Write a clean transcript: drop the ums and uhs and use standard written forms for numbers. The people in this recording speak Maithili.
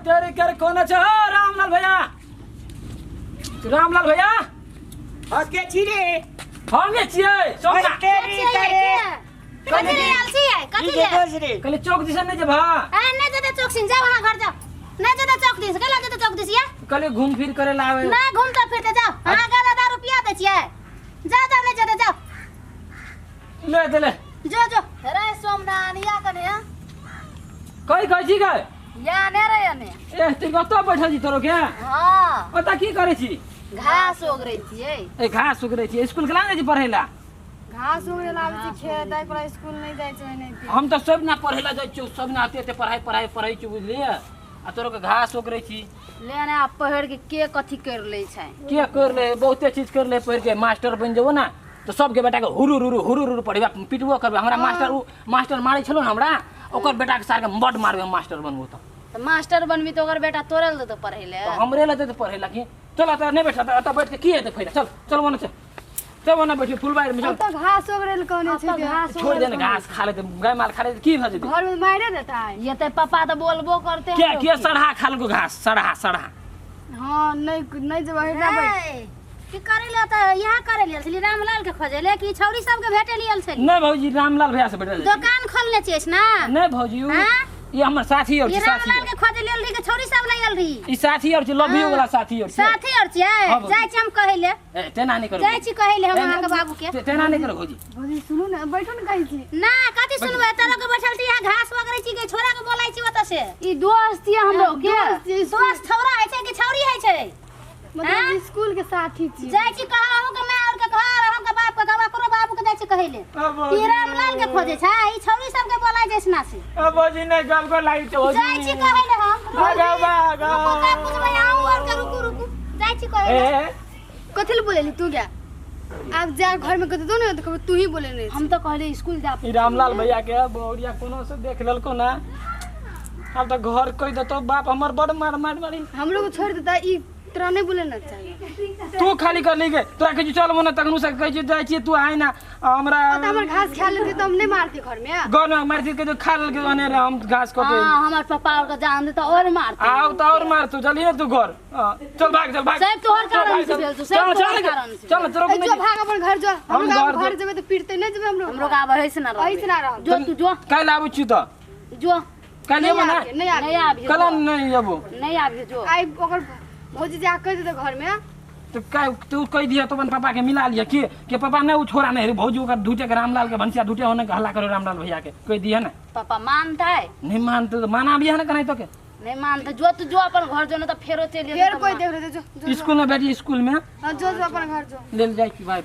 तेरे कर कोना छ रामलाल भैया, रामलाल भैया। हां के छी रे? हमे छियै सोना। तेरी करे कथि ले आयल छियै? कथि ले? कहले चौक दिसन नहीं जेबा? ए नहीं जेते चौक सिन, जाओ अहाँ घर जाओ। नहीं जेते चौक दिस, केला जेते चौक दिस या? कहले घूम फिर करे ला आवे। ना घूमते फिरते जाओ, अहाँ के दादा रुपया दै छियै। जाओ जाओ नहीं जेते जाओ। ले दे ले। जो जो। रे सोमनान या कने कई कहै छी गए? या ने रे या ने। ए तू कतौ बैठल छी तोरो के? हां। ओता की करै छी? घास ओगरै छियै। ए घास ओगरै छियै, स्कूल केला नै छी पढ़ैला? घास उगरे ला आबै छै खेत, आइ पर स्कूल नहीं जाइ छै नहीं। हम त सब ना पढ़ैला जाइ छियौ, सब ना आते आते पढ़ाई पढ़ाई पढ़ै छी बुझलियै? आ तोरो के घास ओगरै छी। ले ने आ पढ़ के के कथि कर लै छै? के कर ले, बहुते चीज कर ले पढ़ के मास्टर बन जेबो ना तो सबके बेटा के हुरु हुरु हुरु हुरु पढ़ेबा, पिटबो करबे। हमरा मास्टर उ मास्टर मारै छलो न हमरा, ओकर बेटा के सार के बड मारबे मास्टर बनबो त। त मास्टर बनबी त ओकर बेटा तोरे ल देतो पढ़ै ले। त हमरे ल देतो पढ़ै ला की? चल त नहीं बैठा त बैठ के की हेतै फायदा? चल चल ओने चल, चल ओने बैठ फुलबाड़ी में चल। त घास ओगरे ल कहने छै, घास छोड़ दे न, घास खा लेते, गाय माल खा लेते की भ जेतै? घर में मारे देतै। ये त पापा त बोलबो करते। के के सड़हा खा लेलको घास, सड़हा सड़हा। हां नहीं नहीं जेबै ना बैठ। की करे ले त यहाँ करे ले छली रामलाल के खोजे ले कि छौरी सब के भेटे लियल छली? नहीं भौजी, रामलाल भैया से भेटल। दुकान खोलने छियै ना? नहीं भौजी, ये हमर साथी और ये साथी। रामलाल के खोजे लेल रही के छौरी सब ले आयल रही? ई साथी और लव you वाला साथी और साथी और छियै। जाइ छी हम कहै ले। ए तेना नहीं करू। जाइ छी कहै ले हम अहाँ के बाबू के। तेना नहीं करू भौजी। भौजी सुनू ना, बैठू ना कहै छी। ना कथि सुनबै? तोरा के बैठल छी यहाँ घास वगैरह छी के छोरा के बोलाइ छी ओतऽ से। ई दोस्त छियै हमरो के। दोस्त छौरा है छै कि छौरी है छै? मतलब स्कूल के साथी छी। जाइ छी कह अहूँ के my और के घर, अहूँ के बाप के गवा करो बाबू के जाइ छी कहै ले। ई रामलाल के खोजे छै, ई छौरी सब के बोलाइ छै ना से। अब भौजी नहीं गल को लागि छै भौजी। जाइ छी कहै ले हम। आगा बागा। रुकू का पूछबै अहूँ और के, रुकू रुकू। जाइ छी कहै ले। कथि ले बोलेली तू गे? आब जा घर में कह दो ना त कहबे तू ही बोले नहीं। हम त कहले स्कूल जा। ई रामलाल भैया के बहुरिया कोनो से देख लेलको ना, अब त घर कह देतो बाप हमर बड़ मार मार मारी। हमरो को छोड़ देता, ई तोरा नहीं बोले ना चाहिए। तू खाली कर ली गे, तोरा कहै छी चल मने तखनु से कहै छी जाइ छी तू आइ ना हमरा। त हमर घास खा लेती त हम नहीं मारती घर में। घर में मारती के जो खा लेलके अने रे हम घास कटे। हां हमर पापा और के जान दे त और मारती। आउ त और मारतू, चली ना तू घर। चल भाग चल भाग। सब तोहर कारण से भेल छौ, सब तोहर कारण से। चल तोरो जो भाग अपन घर जो। हम घर जेबै त पीटते नहीं जेबै हमरो। हमरो का आब ऐसे ना रह, ऐसे ना रह। जो तू जो। काल आबै छी त जो। काल एबो ना? नहीं आबी। कल नहीं एबो। नहीं आबी जो। आई ओकर भौजी जा कह देते घर में तो का तू कह दिया तो अपन पापा के मिला लिया के के पापा नहीं उ छोरा नहीं भौजी ओकर ढूटे के रामलाल के भंसिया ढूटे होने के हल्ला करो रामलाल भैया के कह दिया ना। पापा मानता है? नहीं मानते तो माना भी है ना कहीं तो के नहीं मानते। जो तू जो अपन घर जो ना तो फेरो चल फेर कोई देख रहे जो स्कूल में बैठी स्कूल में। हां जो जो अपन घर जो ले जाई की भाई।